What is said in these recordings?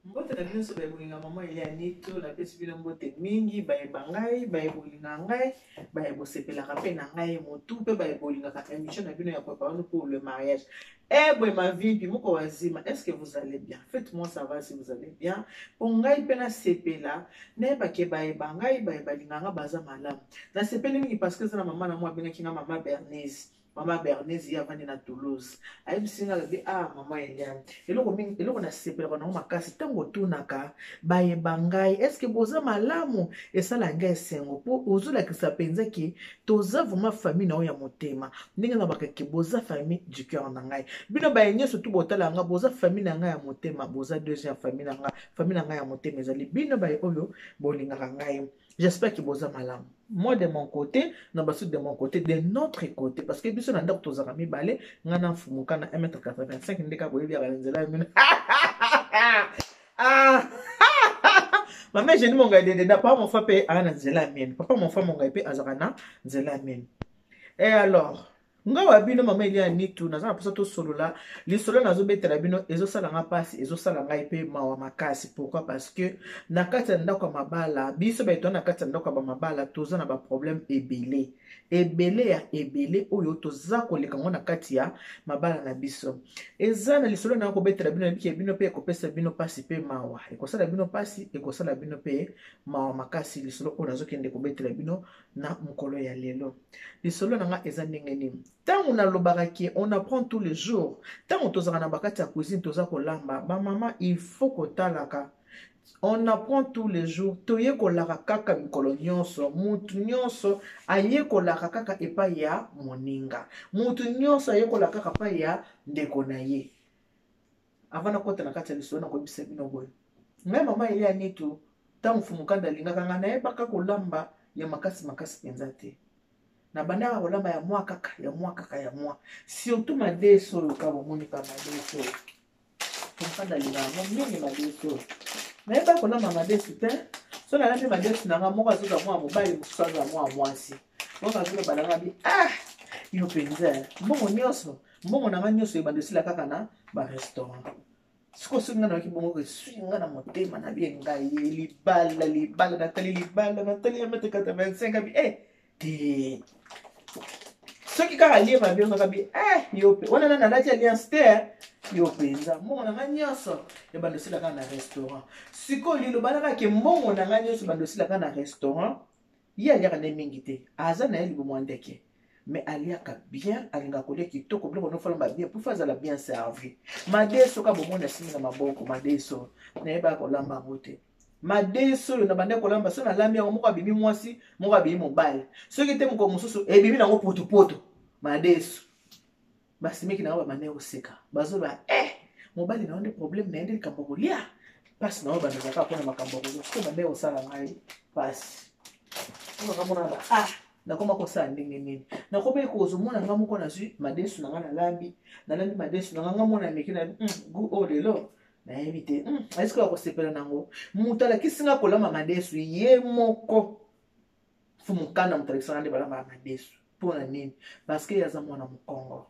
Mbote na bino nyonso baye bolinga mama Elia Nito, napesi bino mbote mingi, baye ba ngai, baye bolinga ngai, baye bosepelaka mpe na ngai motu mpe baye bolingaka émission na bino ya préparer pour le mariage. Eh boye ma vipi moko wazima, est-ce que vous allez bien? Faites-moi savoir si vous allez bien. Po ngai mpe nasepela, nayeba ke baye ba ngai, baye balinga nga baza malamu. Nasepeli mingi parce que eza na mama na mwa abengaki nga mama Bernice. Mama Bernaise ye avandi na Toulouse. Ayebisi nga alobi ah mama Eliane, eloko mingi eloko nasepelaka nango makasi ntango otunaka bayeba ngai est-ce que boza malamu esala ngai esengo mpo ozolakisa mpenza ke toza vraiment famille na yo ya motema ndenge nalobaka ke boza famille du cœur na ngai bino baye nyonso tu botala nga boza famille na ngai ya motema boza deuxième famille na ngai famille na ngai ya motema ezali bino baye oyo bolingaka ngai. J'espère que boza malamu. Moi de mon côté, na basu de mon côté, de notre côté parce que biso na ndako tozaka mibale, nga na mfumuka na 1m85 ndeka boyebi ya nzela mino. Ah! Mama Jenny Mongai de de papa mon frère pe ana nzela mino. Papa mon frère Mongai pe azaka na nzela mino. Et alors, Nga wa bino mama Elia Nitu naza na posa tosolola lisolo nazobetela bino ezosala nga mpasi ezosala ngai mpe mawa makasi pourquoi parce que na kati ya ndako ya mabala biso baye toza na kati ya ndako ya bamabala toza na baproblème ebele ebele ya ebele oyo toza koleka yango na kati ya mabala na biso eza na lisolo na kobetela bino nabiki bino mpe ekopesa bino mpasi mpe mawa ekosala bino mpasi ekosala bino mpe mawa makasi lisolo oyo nazokende kobetela bino na mokolo ya lelo lisolo na nga eza ndenge nini ntango nalobaka ke on apprend tous les jours ntango tozalaka na bakati ya cuisine toza kolamba bamama il faut kotalaka on apprend tous les jours toyekolaka kaka mikolo nyonso mutu nyonso ayekolaka kaka epai ya moninga mutu nyonso ayekolaka kaka epai ya ndeko na ye avant nakota na kati ya lisolo nakoyebisa bino boye ngai mama Elia Nitu ntango Mfumukanda alingaka ngai nayebaka kolamba ya makasi makasi mpenza te nabandaka kolamba ya mwa kaka ya mwa kaka ya mwa surtout madeso oyo ka bomoni ka madeso oyo Mfumukanda alingaka yango mingi madeso oyo nayebaka kolamba madesu te so nalambi madesu na ngai moko azozwa mwa mobali mosusu azwa mwa mwasi moko azoloba na ngai bi ah yo mpenza mbongo nyonso mbongo na ngai nyonso ebanda esila kaka na barestaurant sikoyo soki ngai nayoki bongo eswi ngai na motema na bie ngai ye libala libala natali libala natali ya mètre 85 abi e te soki kaka alie mabe kaka bi eh yo mpe wana nani alati alliance te yo mpenza mbongo na ngai nyonso ebanda osila kaka na restaurant sikoyo liloba na kaka ke mbongo na ngai nyonso ebanda osila kaka na restaurant Ye aliaka nde mingi te, aza na ye libumu ya ndeke mais aliaka bien, alingaka kolia kitoko, biloko nofala ba bien, pour azala bien servi. Madeso ka bomoni asimbi na maboko, madeso nayebaka kolamba yango te. Madeso oyo nabandaki kolamba, so nalambi yango moko abimi mwasi, moko abimi mobali, soki te mokolo mosusu ebimi nango potopoto madeso. Basimiki na yo babandaki koseka, bazoloba eh, mobali na yo nde problème na ye nde likambo ya kolia mpasi na yo bandaka kaka mpona makambo ya kolia soki bandaki kosala ngai mpasi okamona ba ah nakoma kosala ndenge nini nakomaki kozomona ngai moko nazwi madesu na ngai nalambi nalambi madesu na ngai ngai mona meki na gu oyo lelo nayebi te eske akosepela nango moto alakisi ngai kolamba madesu ye moko Mfumu Nkanda moto alakisaka nde balambaka madesu mpo na nini parce que ye aza mwana mokongo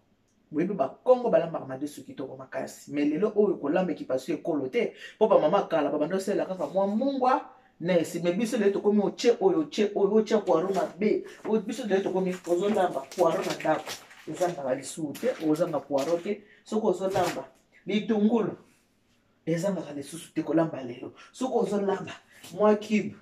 boyebi bakongo balambaka madesu kitoko makasi mais lelo oyo kolamba ekipaso ekolo te mpo bamama kala babanda osalela kaka mwa mungwa na esi me biso lelo tokomi otie oyo otie oyo otia poiro mabe biso lelo tokomi ozolamba poiro na ndako ezangaka lisusu te ozanga poiro te soki ozolamba litungulu ezangaka lisusu te kolamba lelo soki ozolamba mwa cube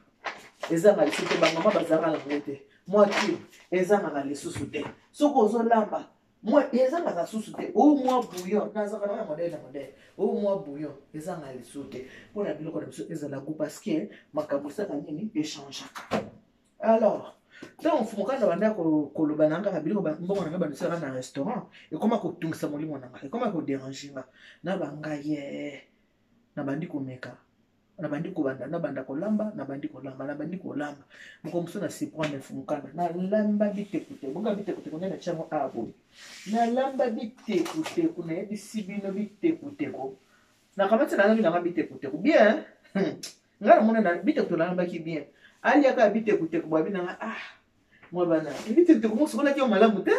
ezanga lisusu te bamama bazalaka nango te mwa cube ezangaka lisusu te soki ozolamba mwa ezangaka lisusu te o mwa bouillon nazalaka na modele na modele o mwa bouillon ezangaka lisusu te mpo na biloko na biso ezala goût parce que makambo esaka nini echangeaka alors ntango mfumukanda banda koloba na nga biloko mbongo na nga bandosalaka na restaurant ekoma kotungisa molimo na nga ekoma koderange nga na bangai ye nabandi komeka nabandi kobanda nabanda kolamba nabandi kolamba nabandi kolamba moko mosusu na surprendre mfumukanda nalamba bitekute bonga bitekuteko nde natya yango awa boye nalamba bitekuteku nayebisi bino bitekuteko nakamati nalambi nanga bitekuteku bien nga namona na bitekuteku nalambaki bien aliaka bitekuteku babi nanga ah mwa bana bitekuteku mosukolaki yo malamu te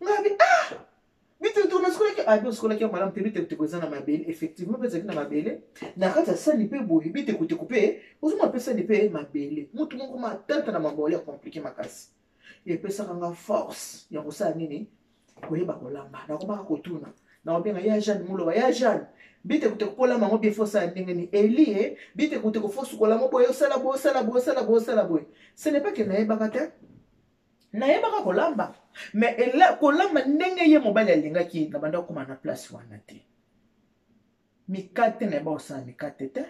nga bi ah bitekuteku nasukolaki. Abi osukolaki yango malamu te, bitekuteko eza na mabele. Effectivement mpe ezalaki na mabele na kati ya sani mpe boye bitekuteko mpe ozomona mpe sani mpe mabele. Motu moko matata na mambo ya compliqué makasi epesaka nga force ya kosala nini? Koyeba kolamba. Nakomaka kotuna, nakobenga ya Jeanne Muloba: "Ya Jeanne, bitekuteko kolamba yango bien, fosala ndenge nini?" Eli e bitekuteko fosukola yango boye, osala boye, osala boye, osala boye, osala boye. Ce n'est pas que nayebaka te, nayebaka kolamba, mais kolamba ndenge ye mobali alingaki, na banda kokóma na place wana te. Mikate, nayeba kosala mikate te.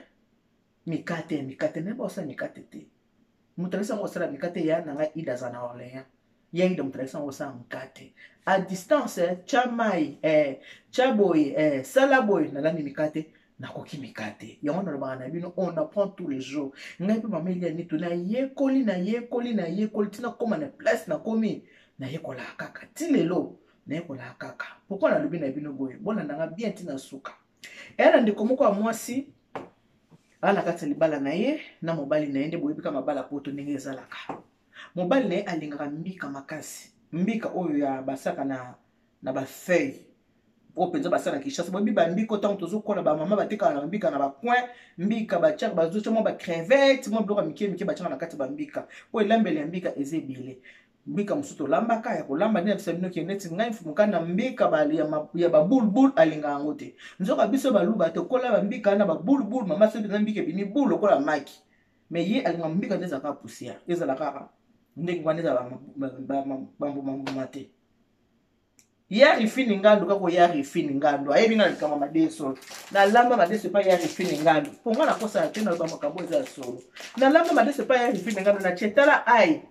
Mikate, mikate, nayeba kosala mikate te. Moto alakisi yango kosala mikate, ya na ngai Ida, aza na Orléans. Ya Ida moto alakisi yango kosala mikate à distance: tya mai, tya boye, sala boye. Nalandi mikate, nakoki mikate yango. Nalobaka na bino, on apprend tous les jours. Ngai mpe mama Elia Nitu, nayekoli, nayekoli, nayekoli ntina kóma na place nakomi. Nayekolaka kaka ti lelo, nayekolaka kaka. Pourquoi nalobi na bino boye? Bolandanga bien ntina suka. Eya na ndeko moko ya mwasi aa na kati ya libala na ye na mobali na ye. Nde boyebi ka mabala poto ndenge ezalaka. Mobali na ye alingaka mbika makasi, mbika oyo ya basaka na bafeuille oyo mpenza basala na Kinshasa. Boyebi bambika, ntango tozokola, bamama batekaka na bambika na bacoin. Mbika batiaka, bazotya mwa bacrevette, mwa biloko ya mike mike batiaka na kati ya bambika, mpo elambeli ya mbika eza ebele. Mbika mosusu tolambaka ya kolamba nde na biso bino ke neti ngai mfumuka na mbika ya babulbul, alingaka yango te. Nzoka biso Baluba tokola bambika na babulbul. Mama soki mpenza mbika ebimi bul lokola maki, mais ye alingaka mbika nde ezalaka poussière, ezala kaka ndenge wana, ezala bambumambuma te. Ya Rifini Ngandu, kaka ya Rifini Ngandu ayebi nga na likambo madeso. Nalamba madeso epai ya Rifini Ngandu, mpo nga nakosala te, naloba makambo eza ya solo. Nalamba madeso epai ya Rifini Ngandu, natie, tala ai,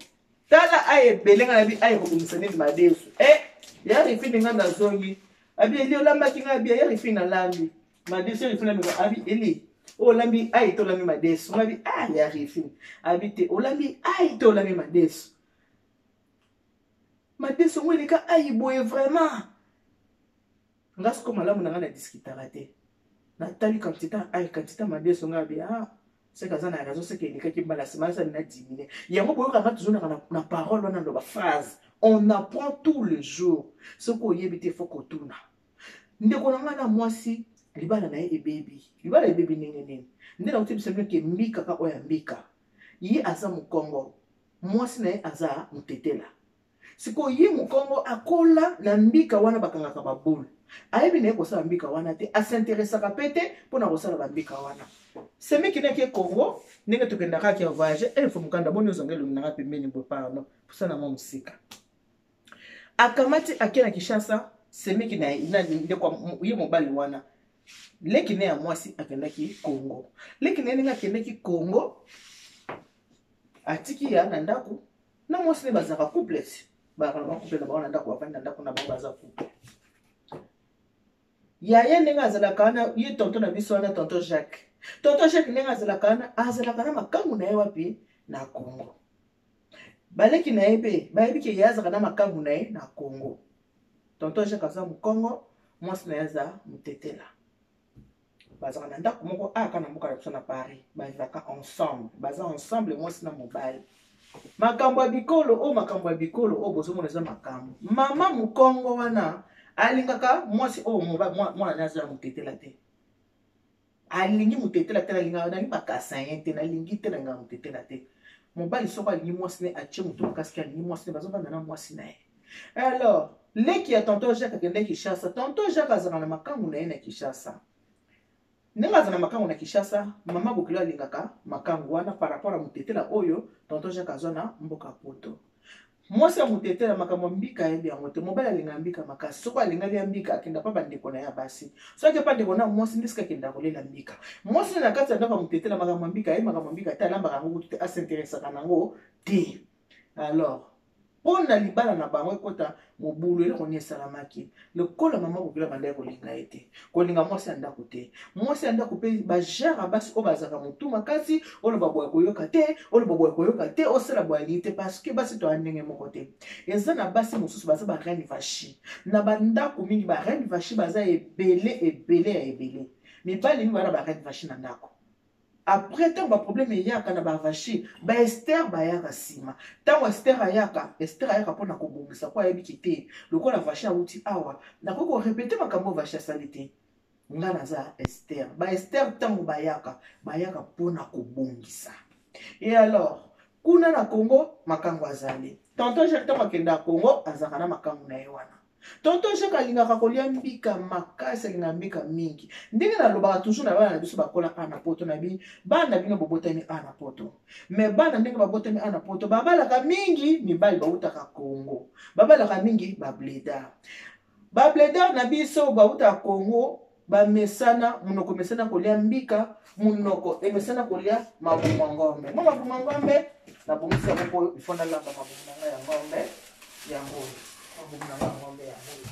tala ai ebele. Nga nayebi ai ekobimisa nini madeso. E ya Rifini Ngandu azongi, abi: "Eli, olambaki?" Nga abi: "Ya Rifini, nalambi madeso." Rifini abi, abi: "Eli, olambi ai to olambi madeso?" Nga abi: "Ah, ya Rifini." Abi: "Te, olambi ai to olambi madeso? Madeso ngo eleka ai boye." Vraiment, nga siko malamu na nga na discutaka te. Natali quantité ai, quantité madeso. Nga abi: "Ah, seke aza na raison, seke elekaki." Mbala nsima asali na dimine yango. Boyokanga tozonaka na parole wana, loba phrase: on apprend tous les jours. Soki oyebi te, fo kotuna. Ndeko na ngai na mwasi, libala na ye ebebi. Libala ebebi ndenge nini? Nde nauti biso bino ke mbika kaka oyo ya mbika. Ye aza Mokongo, mwasi na ye aza Motetela. Sikoyo ye Mokongo akola na mbika wana bakangaka babule. Ayebi na ye kosala mbika wana te, asinteresaka mpe te mpona kosala bambika wana. Semeki naki Congo, ndenge tokendaka kaka ya voyage efo mokanda boni ozonga elongi nanga pembeni boye. Pardon, pusana mwa mosika. Akamati, ake na Kinshasa. Semeki na ndeko ye mobali wana, leki ne ya mwasi, akendaki Congo. Leki na ye, ndenge akendaki Congo, atiki ya na ndako na mwasi ne. Bazalaka couple, bazalaka na couple na bango na ndako, bafandi na ndako na bango, baza couple. Yaya ndenge azalaka wana, ye tonton na biso wana, tonton Jacques, tonton Jacques ndenge azalaka wana, azalaka na makambo na ye wapi? Na Congo. Baleki na ye mpe bayebi ke ye azalaka na makambo na ye na Congo. Tonton Jacques aza Mokongo, mwasi na ye aza Motetela. Bazalaka na ndako moko aka na mboka na biso na Paris. Bazalaka ensemble, baza ensemble, mwasi na mobali. Makambo ya bikolo oyo, makambo ya bikolo oyo bozomona eza makambo. Mama Mokongo wana alingaka mwasi oyo mwana ne aza ya Motetela te. Alingi Motetela te. Nalingaka, nalingi bakasayen te, nalingi te, nalingaka Motetela te. Mobali soko alingi mwasi ne, atie motu makasi ke alingi mwasi ne, bazovanda na mwasi na ye. Alors leki ya tonton Jacques akende Kinshasa. Tonton Jacques azalaka na makambo na ye na Kinshasa. Ndenge aza na makango na Kinshasa, mama bokilo alingaka makango wana par rapport ya Motetela oyo tonton Jacques azwa na mboka Poto. Mwasi ya Motetela, makambo ya mbika ayebi yango te. Mobali alingaka mbika makasi. Soki alingaki ya mbika, akenda mpa bandeko na ye ya basi. Soki mpa ndeko na mwasi, nde sika akenda kolela mbika. Mwasi na kati ya ndako ya Motetela, makambo ya mbika ayebi makambo ya mbika te, alambaka yango kutu te, asinteresaka nango te. Alors mpo na libala na bango ekota mobulu, eloko nini esalamaki? Lokola mama kokila bandaki kolinga ye te, kolinga mwasi ya ndako te. Mwasi ya ndako mpe bagenre ya basi oyo bazalaka motu makasi, oloba boya koyoka te, oloba boya koyoka te, osala boya alingi te, parce que basi toya ndenge moko te. Eza na basi mosusu baza bareine Vashi na bandako mingi. Bareine Vashi baza ebele, ebele ya ebele. Mibali mingi bana bareine Vashi na ndako. Après, ntango baproblème eyaka na bavashi, baester bayaka nsima. Ntango Ester ayaka, Ester ayaka mpo na kobongisa, mpo ayebiki te lokola Vashi awuti awa, nakoki korepete makambo oyo Vashi asali te. Nga naza Ester. Baester ntango bayaka, bayaka mpo na kobongisa. Et alors kuna na Congo, makango azali. Tonton Jacques ntango akenda Congo, azalaka na makango na ye wana. Tonton Jacques alingaka kolia mbika makasi, alingaka mbika mingi. Ndenge nalobaka toujours na bana na biso bakola awa na poto, na bi bana bino bobotami awa na poto, mais bana ndenge babotami awa na poto babalaka mingi mibali bautaka Congo, babalaka mingi babledar. Babledar na biso bautaka Congo, bamesana monoko emesana kolia mbika, monoko emesana kolia mabuma ngombe. Mwa mabuma ngombe nabongisi yango mpo ifo nalamba mabuma na ngai ya ngombe yango oyo, mabuma na ngai ya ngombe yango oyo.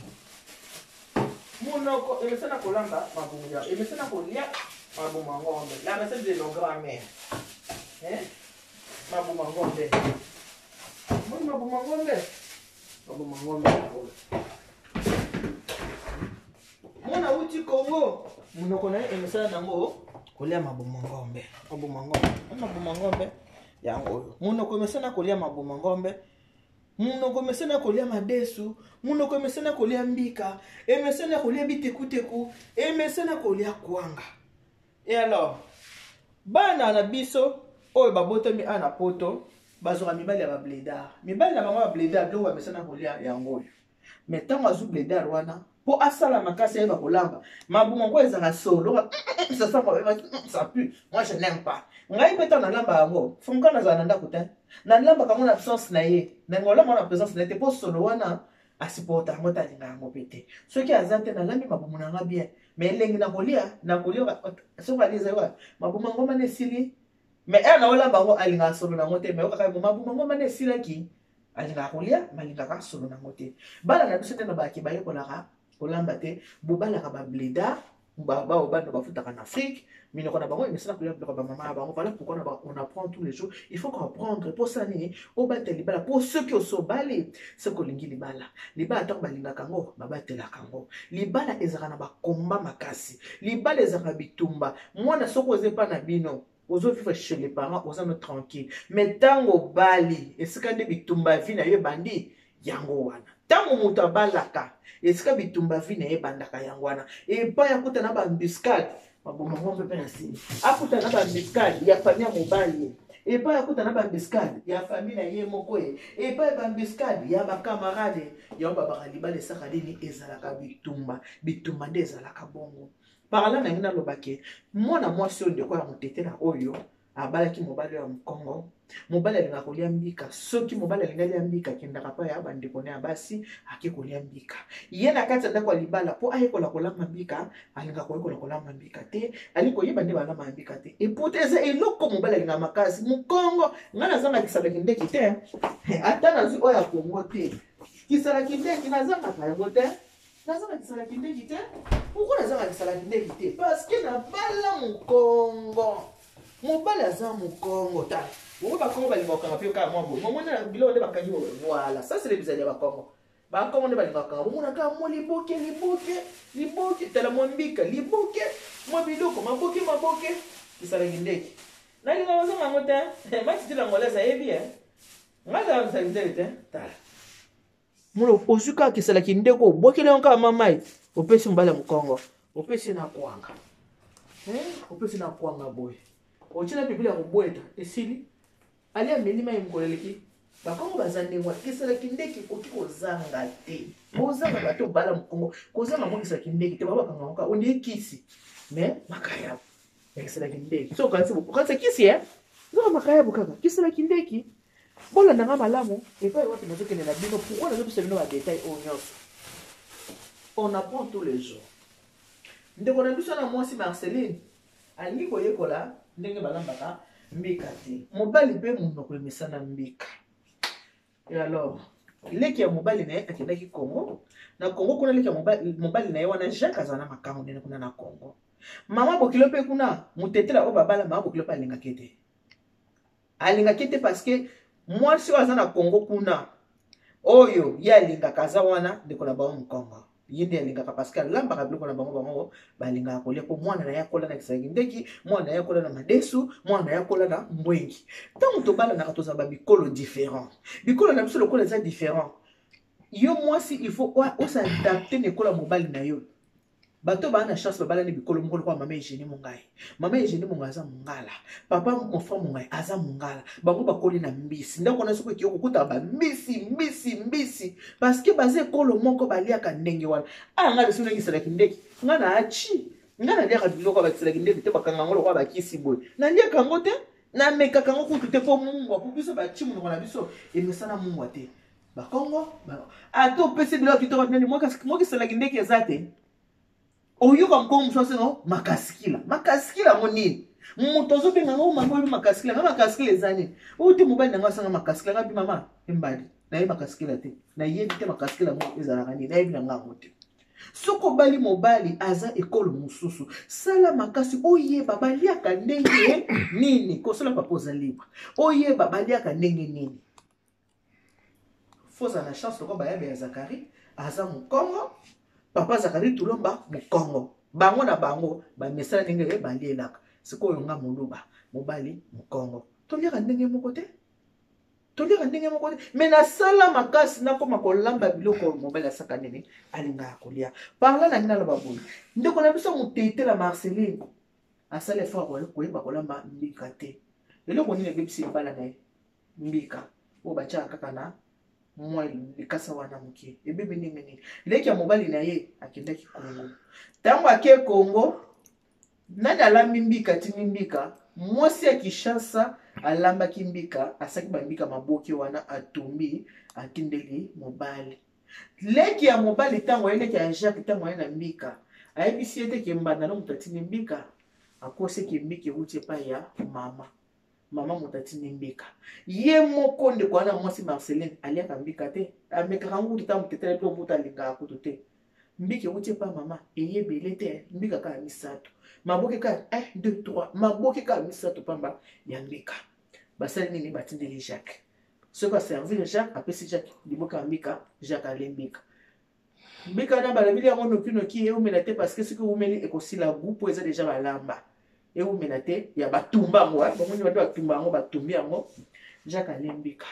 Monoko emesana kolamba mabuma ya, emesana kolia mabuma ngombe. La recette de nos grand-mères, hein? Mabuma ngombe, moni mabuma ngombe, mabuma ngombe yango oyo. Mwana awuti Congo, monoko na ye emesana nango kolia mabuma ngombe, mabuma ngombe, mabuma ngombe yango oyo. Monoko emesana kolia mabuma ngombe, monoko emesana kolia madesu, monoko emesana kolia mbika, emesana kolia bitekuteku, emesana kolia kwanga. Et alors bana na biso oyo babotami awa na poto bazwaka mibali ya babledar, mibali na bango ya babledar biloko bamesana kolia yango oyo. Mais ntango azwi bledar wana mpo asala makasi ayeba kolamba mabuma ngo ezalaka solo, ça sent ça pue, moi je n'aime pas. Ngai mpe ntango nalamba yango, funka nazala na ndako te, nalambaka yango na absence na ye, na ngolamba na présence na ye te, mpo solo wana asupporta yango te, alinga yango mpe te. Soki aza te, nalambi mabumu na nga bien, mais elengi na kolia, na kolia soki ali ezali mabuma ngo mana esili. Mais ere na olamba yango, alingaka solo na yango te, mais okaka mabuma ngo mana esilaki. Alingaka kolia, malingaka solo na yango te. Bana na biso nde na baki bayekolaka kolamba te. Bobalaka babledar bao bana bafutaka na Afrique, minoko na bango emesana kolia biloko ya bamama na bango. Voilà pourquoi on apprend tous les jours. Il faut comprendre mposa nini obatela libala, mpo soki osobali, soki olingi libala, libala ntango balingaka yango, babatelaka yango. Libala ezalaka na bakomba makasi, libala ezalaka bitumba. Mwana soki oza epa na bino, ozovivre chez les parents, oza no tranquille, mais ntango obali, esika nde bitumba vie na yo ebandi yango wana. Ntango moto abalaka, esika bitumba vie na ye ebandaka yango wana. Epai akuta na baembuscade, maboma ngombe mpe na nsima akuta na baembuscade ya famille ya mobali, epai akuta na baembuscade ya famille na ye moko ye, epai baembuscade ya bakamarade yango. Babaka libala esaka nini? Ezalaka bitumba, bitumba nde ezalaka bongo. Par là nangi naloba ke mwana mwasi oyo, ndeko ya motetela oyo abalaki mobali oyo ya mokongo, mobali alingaka kolia mbika. Soki mobali alingi alia mbika, akendaka pa ya bandeko na ya basi, ake kolia mbika. Ye na kati ya ndako ya libala, mpo ayekola kolamba mbika, alingaka koyekola kolamba mbika te, alingi koyeba nde balamba mbika te. Epote eza eloko mobali alingaka makasi. Mokongo, ngai nazanga kisalaki ndeki te, ata nazwi oyo ya Kongo te, kisalaki ndeki nazangaka yango te. Nazanga kisala kindeki te. Pourquoi nazanga kisala kindeki te? Parce que nabala mokongo, mobali aza mokongo. Tala bongo, bakongo balingaka kokanga mpe kaka mwa boye, momona biloko nde bakangi boye. Voilà, ça c'est le bizali ya bakongo. Bakongo nde balingaka kokanga, bomona kaka mwa liboke, liboke, liboke. Tala mwa mbika, liboke, mwa biloko, maboke, maboke, kisala kindeki. Nalinga kozonga yango te. Matitila ngolese ayebi e ngai azala kisala kindeki te. Tala molo, ozwi kaka kisalaki ndeko, obwakeli yango kaka mamai, opesi mobali ya mokongo, opesi na kwanga, opesi na kwanga boye, otie na pilipili ya kobweta, esili. Ali ameli mai mokolo eleki. Bakongo baza ndenge wana. Kisalaki ndeki ekoki kozanga te, kozanga bato obala mokongo, kozanga mwa kisalaki ndeki te. Bango bakanga kaka ondie kisi, mais makayabo ya kisalaki ndeki. So okanisi, okanisa kisi e zoka makayabo kaka kisalaki ndeki. Bolanda nga malamu epai wapi nazokende na bino. Pourquoi nazopesa bino badetail oyo nyonso? On apprend tous les jours. Ndeko na biso na mwasi Marceline alingi koyekola ndenge balambaka mbika te, mobali mpe monoko emesana mbika. Et alors leki ya mobali na ye akendaki Congo. Na Congo kuna, leki ya mobali na ye wana Jacques azala na makango nene kuna na Congo. Mama bokilo mpe kuna, motetela oyo babala, mama bokilo mpe alingaki te, alingaki te, parce que mwasi oyo aza na Congo kuna, oyo ye alingaka aza wana ndeko na bango mokongo. Ye nde alingaka parce que alambaka biloko na bango, bango balingaka kolia, mpo mwana na ye akola na kisangi ndeki, mwana na ye akola na madesu, mwana na ye akola na mbwengi. Ntango tobalanaka, tozala babikolo différent. Bikolo na biso lokola eza différent, yo mwasi il faut os'adapter na ekola mobali na yo. Bato baa na chance, babalani bikolo moko lokola mama Eugénie Mongai. Mama Eugénie Mongai aza mongala, papa mon frère Mongai aza mongala. Bango bakoli na mbisi. Ndako na soki ekei, kokutaka bambisi, mbisi, mbisi, parce que baza ekolo moko, baliaka ndenge wana. A ngai biso ndenge ndeki, ngai na achi, ngai naliaka biloko bakiselaki ndeki te. Bakanga yango lokola bakisi boye, naliaka yango te, namekaka yango kutu te, mpo mungwa, po biso bachi, monoko na biso emesana mungwa te. Bakongo ata opesi biloko kitoko nani, mokiselaki ndeki eza te. Oyoka mokongo mosusu asenga makasikila. Makasikila yango nini? Moto azobenga ngo mama, oyebi makasikila nga? Makasikila eza nini? Oyo te, mobali nango asanga makasikila. Nga bi mama embali, nayebi makasikila te, nayebi te makasikila yango ezalaka nini, nayebi na nga yango te. Soki obali mobali aza ekolo mosusu, sala makasi oyeba baliaka ndenge nini. Kosala papa, oza libre, oyeba baliaka ndenge nini. Foza na chance lokola bayabe ya Zakari aza mokongo, papa Zakari Tulomba mokongo, bango na bango bamesana ndenge balielaka. Sikoyo nga moluba, mobali mokongo, toliaka ndenge moko te, toliaka ndenge moko te. Me nasala makasi nakoma kolamba biloko mobali asaka nini, alingaka kolia. Parla na ngai, naloba boye: ndeko na biso motetela Marceline asala effort koyeba kolamba mbika te. Eloko nini ebebisi libala na ye? Mbika oyo batiaka kaka na mwa likasa wana moke, ebebi ndenge nini? Leki ya mobali na ye akendaki Kongo. Ntango ake Kongo, nani alambi mbika? Tindi mbika. Mwasi ya Kinshasa alambaki mbika, asaki bambika maboke wana, atumbi, atindeli mobali. Leki ya mobali, ntango aye, leki ya Jacques, ntango aye na mbika, ayebisi ye te ke mbanda no moto atindi mbika. Akoseki, mbika ewuti epai ya mama. Mama moto atindi mbika. Ye moko ndeko wana mwasi Marceline aliaka mbika te, amekaka yango kutu. Ntango motetela biloko moto alingaka kutu te. Mbika ewuti epa mama, eyebele te, mbika kaka misato, maboke kaka 1 2 3, maboke kaka misato pamba ya mbika. Basali nini? Batindeli Jacques. Soki aservir Jacques, apesi Jacques liboke ya mbika. Jacques ale mbika. Mbika na balobili yango nokinoki, eumela te, parce que soki eumeli ekosila goût, mpo eza deja balamba, eumela te. Ya batumba yango, bango nde batumba yango, batumbi yango. Jacques ale mbika.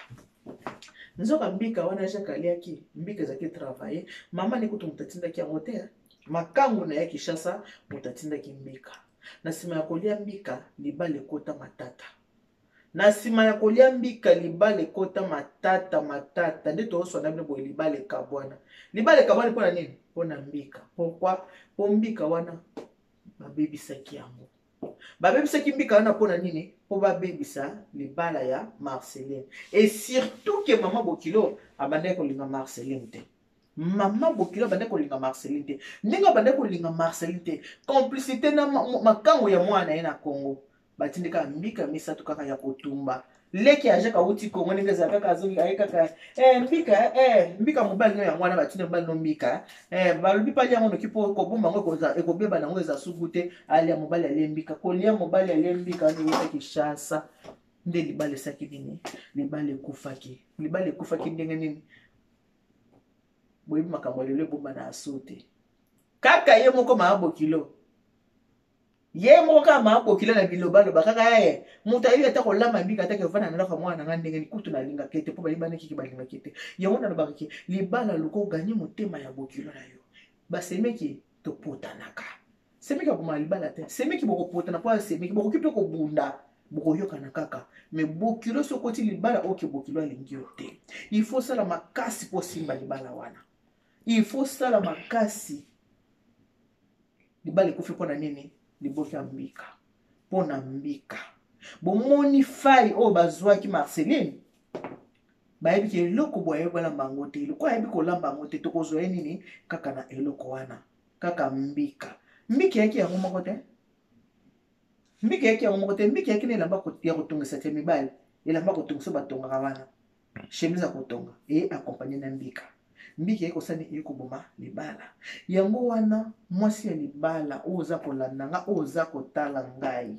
Nzoka mbika wana Jacques aliaki, mbika ezalaki travaille. Mama ne kutu moto atindaki yango te, makangu na ye Kinshasa moto atindaki mbika. Na nsima ya kolia mbika, libala ekota matata. Na nsima ya kolia mbika, libala ekota matata. Matata nde tozoswana bino boye. Libala ekabwana. Libala ekabwani mpona nini? Mpona mbika. Pourquoi? Mpo mbika wana babebisaki yango. Babebisaki mbika wana mpona nini? Mpo babebisa libala ya Marceline. Et surtout ke mama bokilo abandaki kolinga Marceline te. Mama bokilo abandaki kolinga Marceline te. Ndenge abandaki kolinga Marceline te, complicité na makango ya mwana na ye na Congo, batindika mbika misato kaka ya kotumba. Leki ya Jacques awuti Kongo, ndenge ezala kaka, azongi, aye kaka mbika, mbika mobali no yango wana. Batindi mobali no mbika, balobi pali yango noki, mpo kobomba yango ekobeba nango, eza sugu te. Alia, mobali alie mbika. Kolia, mobali alie mbika wana ewutaki Kinshasa, nde libala esaki nini? Libala ekufaki. Libala ekufaki ndenge nini? Boyebi makambo ya lelo, ebomba na aso te. Kaka ye moko maa bokilo, ye moko kaka maa bokilo na bilobaloba kaka ye moto ayebi ata kolamba mbika, ataki ovanda na ndako ya mwana na nga ndenge kutu nalingaka ete, mpo bayebanaki ke balingaki ete. Yango nalobaka ke libala, luka oganye motema ya bokilo na yo. Basemeki topotanaka, semeki akoma libala te. Semeki bokopotana mpo asemeki, bokoki mpe kobunda, bokoyokana kaka. Me bokilo, soki okoti libala oyo ke bokilo alingi yo te, il faut sala makasi mpo osimba libala wana. Il faut sala makasi. Libala ekufi mpo na nini? Liboki ya mbika. Mpo na mbika. Bomoni fai oyo bazwaki Marceline, bayebi ke eloko boye ayebi kolamba yango te. Eloko ayebi kolamba yango te, tokozwa ye nini kaka na eloko wana, kaka mbika. Mbika eyaki yango moko te, mbika eyaki yango moko te. Mbika eyaki na elamba ya kotongisa te, mibali, elamba kotongisa batongaka wana, chemise ya kotonga, eye accompagne na mbika. Mbika eye kosani, eye koboma libala. Yango wana, mwasi ya libala oyo oza kolanda nga, oyo oza kotala ngai,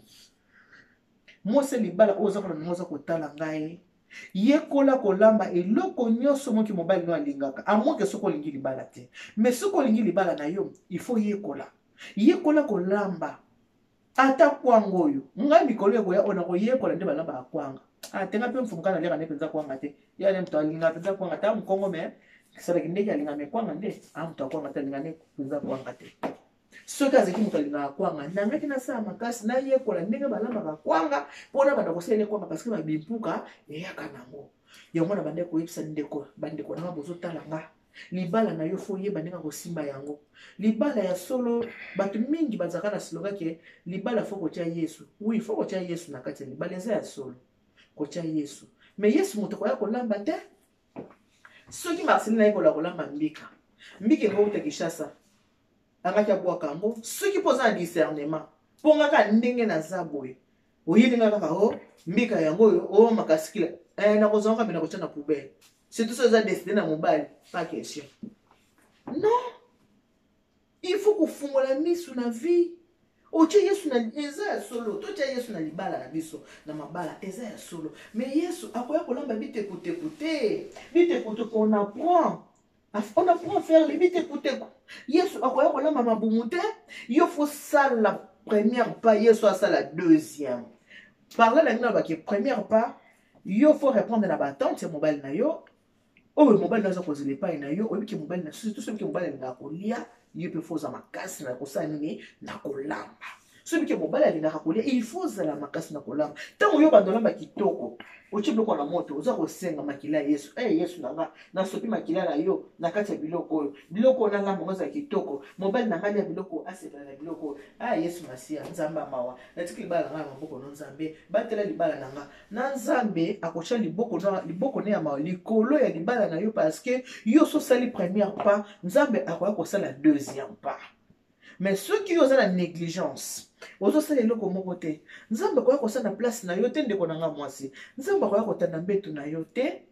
mwasi ya libala oyo oza kolanda nga, oza kotala ngai. Yekola kolamba eloko nyonso moki mobali no alingaka, à moins que soki olingi libala te. Mais soki olingi libala na yo, il faut yekola. Yekola kolamba ata kwanga oyo. Ngai mikolo ekoya oyo nakoyekola nde balambaka kwanga. Ah, tenga mpe mfumuka naliaka nde mpenza kwanga te. Ya nde moto alingaka mpenza kwanga ta mokongo me esalaki ndenge alinga me kwanga nde ah, moto akwanga te alinga nde mpenza kwanga te. Soki azalaki moto alingaka kwanga, nangaki nasala makasi nayekola ndenge balambaka kwanga mpo nabanda kosalela kwanga, parce que babimpuka eyaka nango. Yango na bandaki koyebisa ndeko, bandeko nanga bozotala nga, libala na yo fo oyeba ndenge akosimba yango. Libala ya solo, bato mingi bazalaka na slogan ke libala fo kotia Yesu. Oui, fo kotia Yesu na kati ya libala, eza ya solo kotia Yesu, mais Yesu moto akoya kolamba te. Soki Marceline ayekola kolamba mbika, mbika ekouta Kinshasa, angaki abwaka yango. Soki mpo oza na discernement, mpo nga kaka ndenge naza boye, oyeli nga kaka o mbika yango oyo o makasikila, nakozwa kaka me nakotya na poubelle. Surtout soki eza décide na mobali, pas question. Non, il faut kofungola misu na vie. Otie Yesu na, eza ya solo, totia Yesu na libala na biso, na mabala, eza ya solo. Mais Yesu akoya kolamba bitekuteku te. Bitekuteku on apprend. On apprend à faire les bitekuteku. Yesu akoya kolamba mabumu te. Yo faut sala première pas, Yesu asala deuxième. Par là, la baki première pas, yo faut répondre na ba attente ya mobali na yo. Oyo mobali na aza kozela epai na yo, oyebi ke mobali na surtout soki mobali alingaka kolia, yo mpe faut oza makasi na kosala nini, na kolamba. Soki ke mobali alingaka kolia, il faut ozala makasi na kolamba. Ntango yo banda olamba kitoko, otie biloko na moto, oza kosenga makila ya Yesu. Eh, Yesu na nga, nasopi makila na yo na kati ya biloko oyo. Biloko oyo nalamba ngo ezala kitoko. Mobali na nga alia biloko, asepela na biloko oyo. Ah, Yesu Masiya, Nzambe ya mawa. Natiki libala na nga na maboko no Nzambe. Batela libala na nga. Na Nzambe akotya liboko na liboko ne ya mawa likolo ya libala na yo, parce que yo so osali première pas, Nzambe akoya kosala deuxième pas. Mais soki yo oza na négligence, ozosala eloko moko te, Nzambe akoya kosala na place na yo te. Ndeko na nga mwasi, Nzambe akoya kotanda mbetu na yo te.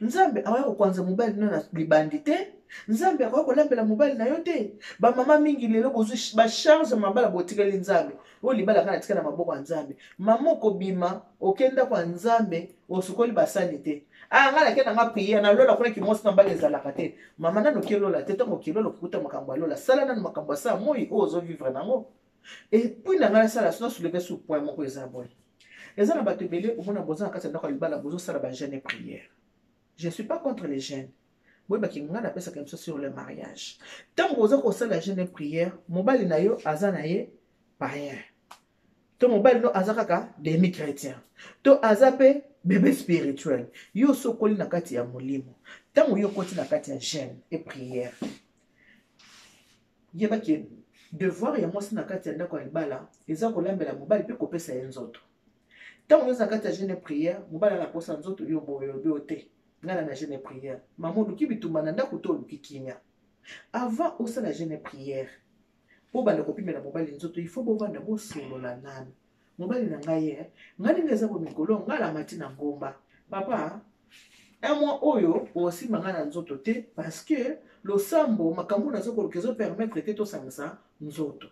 Nzambe akoya kokwanza mobali no na libandi te. Nzambe akoya kolambela mobali na yo te. Bamama mingi lelo bozwi bacharge mabala, botikali Nzambe. Oyo libala kaka natika na maboko ya Nzambe. Mama okobima, oke ndako ya Nzambe, osukoli basani te. Ah, nga nake na nga prière na lola kuna kimosi na mbala ezalaka te. Mama nanu oke lola te, ntango oke lola okokuta makambo ya lola. Sala nanu makambo ya saa moi oyo ozovivre nango. Et puis na nga nasala na souleve sur point moko eza boye. Eza na bato ebele omona boza na kati ya ndako ya libala, bozosala ba jeûne et prière. Je ne suis pas contre les jeûnes. Boyebaki nga napesaka biso sur le mariage. Ntango boza kosala jeûne et prière, mobali na yo aza na ye païen. To mobali no aza kaka demi chrétien. To aza pe bébé spirituel. Yo sokoli na kati ya molimo. Ntango yo koti na kati ya jeûne et prière, yebaki devoir ya mwasi na kati ya ndako ya libala eza kolambela mobali mpe kopesa ye nzoto. Ntango yo oza na kati ya jeûne et prière, mobali ana kosa nzoto yo boyo oyo te. Nga na jeûne et prière. Mama oluki bitumba na ndako to oluki kimia. Avant osala jeûne et prière, po banda kopimela mobali nzoto, il faut bovanda bosolola nanu. Mobali na ngai ye, ngai ndenge eza bo mikolo, ngai namati na ngomba. Papa, un mois oyo osimba ngai na nzoto te, parce que losambo makambo nazo koluka ezo permettre te tosangisa nzoto.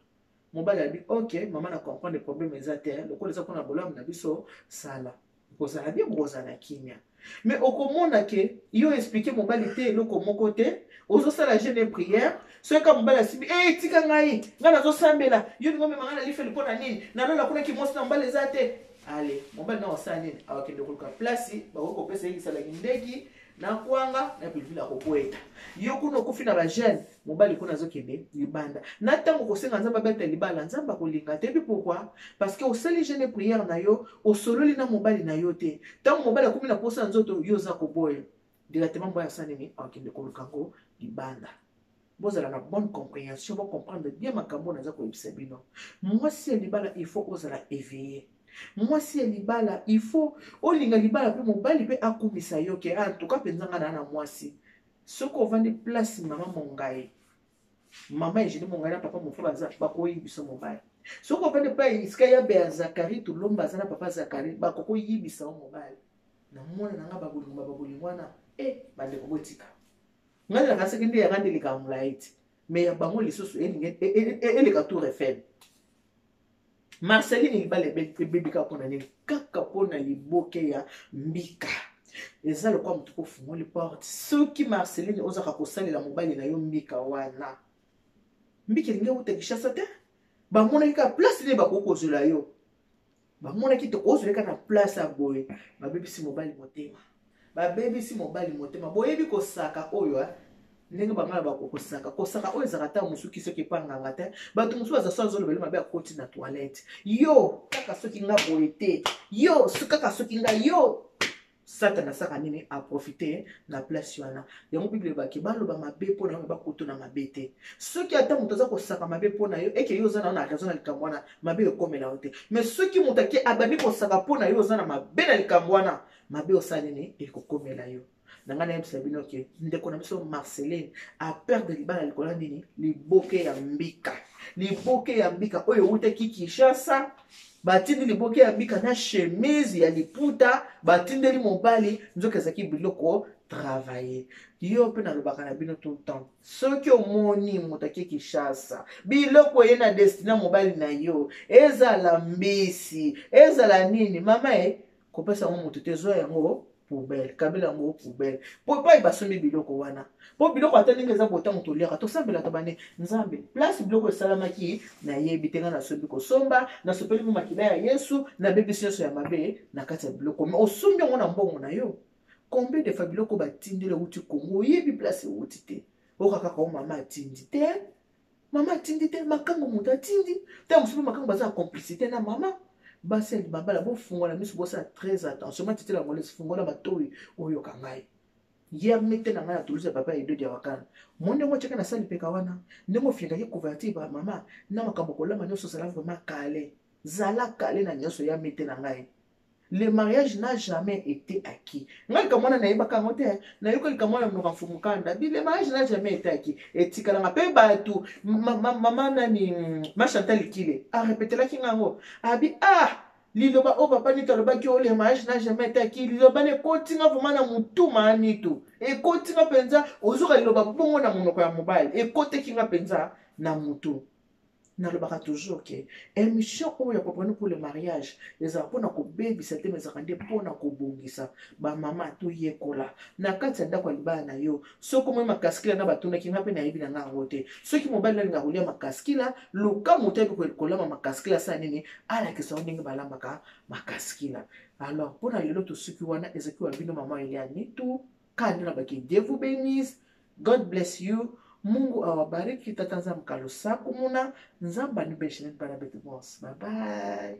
Mobali abi ok, mama na comprendre problème eza te, lokola eza mpona bolamu na biso, sala. Kozala bien, bokozala kimia. Mais okomona ke yo expliquer mobali te eloko moko te, ozosala jeûne et prière, soki ka mobali asimbi, eh tika ngai, ngai nazosambela, yo lingo mema ngai na lifeli mpo na nini? Nalola kuna kimosi na mobali eza te. Ale, mobali na osala nini? Akende koluka place, bakoki kopesa ye kisalaki ndeki, na kwanga, na pilipili akobweta. Yo kuna okufi na ba jeûne, mobali kuna azokende libanda. Na ntango kosenga Nzambe abeta libala, Nzambe akolinga te. Epi pourquoi? Parce que osali jeûne et prière na yo, osololi na mobali na yo te. Ntango mobali akomi na posa nzoto, yo oza koboya. Directement mobali asala nini? Akende koluka ngo libanda. Bozala na bonne compréhension, bo comprendre bien makambo naza koyebisa bino. Mwasi ya libala, il faut ozala éveillé. Mwasi ya libala, il faut olinga libala pe mobali pe akumisa yo ke, ah, en tout cas penza nga na na mwasi. Soki ovandi place mama Mongai, mama Eugénie Mongai na papa Mofa baza bakoyibisa mobali. Soki ovandi pa esika ya Bea Zakari Tulomba aza na papa Zakari, bakokoyibisa yo mobali. Na mwana na nga babolingo ba babolingo wana, eh, bandeko botika. Ngai nakasaki nde yanga nde eleka molai ti. Mais ya bango lisusu eleka Tour Eiffel. Marceline libala ebebika mpona nini? Kaka mpona liboke ya mbika. Eza lokola moto kofungoli porte. Soki Marceline ozaka kosalela mobali na yo mbika wana, mbika elingi euta Kinshasa te. Bamonaki kaka place nini bakoki kozwela yo, bamonaki tokozwela kaka na place ya boye. Babebisi mobali motema, babebisi mobali motema. Boyebi kosaka oyo, eh? Ndenge bangala bakokosaka kosaka oyo ezalaka ntango mosuki soki epa nganga te. Bato mosusu baza so azolobele mabe, akoti na toilette. Yo kaka soki nga boye te, yo kaka soki nga yo. Satana asaka nini? Aprofite na place wana. Yango Bible ebaki baloba mabe mpo na yo, bakutu na mabe te. Soki ata moto aza kosaka mabe mpo na yo, eke yo oza na yo na raison na likambo wana, mabe ekomela yo te. Mais soki moto ake abandi kosaka mpo na yo, oza na mabe na likambo wana, mabe osala nini? Ekokomela yo. Na ngai nayebisa bino ke ndeko na biso Marceline aperdre libala likolo ya nini? Liboke ya mbika. Liboke ya mbika oyo ewutaki Kinshasa. Batindi liboke ya mbika na chemise ya liputa, batindeli mobali, nzoka ezalaki biloko travailler. Yo mpe nalobaka na bino tout le temps, soki omoni moto ake Kinshasa, biloko eye na destina mobali na yo, ezala mbisi, ezala nini, mama e kopesa yango moto te. Zwa yango poubelle, kabela yango poubelle, po epai basombi biloko wana. Po biloko ata ndenge eza botango toliaka, tosambela, tobane Nzambe place biloko esalamaki nayebi te. Ngai nasombi kosomba, nasopeli mo makila ya Yesu, nabebisi nyonso ya mabe na kati ya biloko. Mais osombi yango na mbongo na yo. Combien de fois biloko batindeli euti Kongo, oyebi place euti te, oyoka kaka o mama atindi te, mama atindi te, makango moto atindi. Ntango mosusu makango baza na complicité na mama. Basi ya libabala, bofungola miso, bosala très attention. Matitela ngolesi, fungola matoi oyoka ngai. Ye mete na ngai na Toulouse ya papa Edodi ya Wakana. Mo ndenge otyaka na sali peka wana, ndenge ofingaki couverture ba mama na makambo kolamba nyonso, zala vraiment kale, zala kale na nyonso ya mete na ngai. Le mariage n'a jamais été acquis. Ngai likambo wana nayebaka yango te, nayoka likambo wana monoko ya Mfumu Kanda bi le mariage n'a jamais été acquis. Etikalanga mpe bato mama nani, ma Chantal Likile arepetelaki nga yango, abi ah, liloba oyo papa Nito alobaki oyo, le mariage n'a jamais été acquis. Liloba na ekoti nga vraiment na motu, maa Nito, ekoti nga mpenza. Ozoka liloba bongo na monoko ya mobali, ekoteki nga mpenza na motu. Nalobaka toujours ke émission oyo ya Comprendre pour le mariage ezalaka mpona kobebisa te, mais ezalaka nde mpona kobongisa. Bamama, toyekola na kati ya ndako ya libala na yo. Soki omoi makaskila na batunaki nga mpe nayebi na nga yango te, soki mobali nalinga kolia makaskila, luka moto ayebi kolamba makaskila, asala nini? Alakisa yo ndenge balambaka makaskila. Alors mpona lelo tosuki wana. Ezalaki wa bino mama Eliane Nitu kanda na baki. Dieu vous bénisse, God bless you, Mungu awabariki. Tata Nzambe kalusaku muna Nzambe anibeshene bana betu bonse. Bye bye.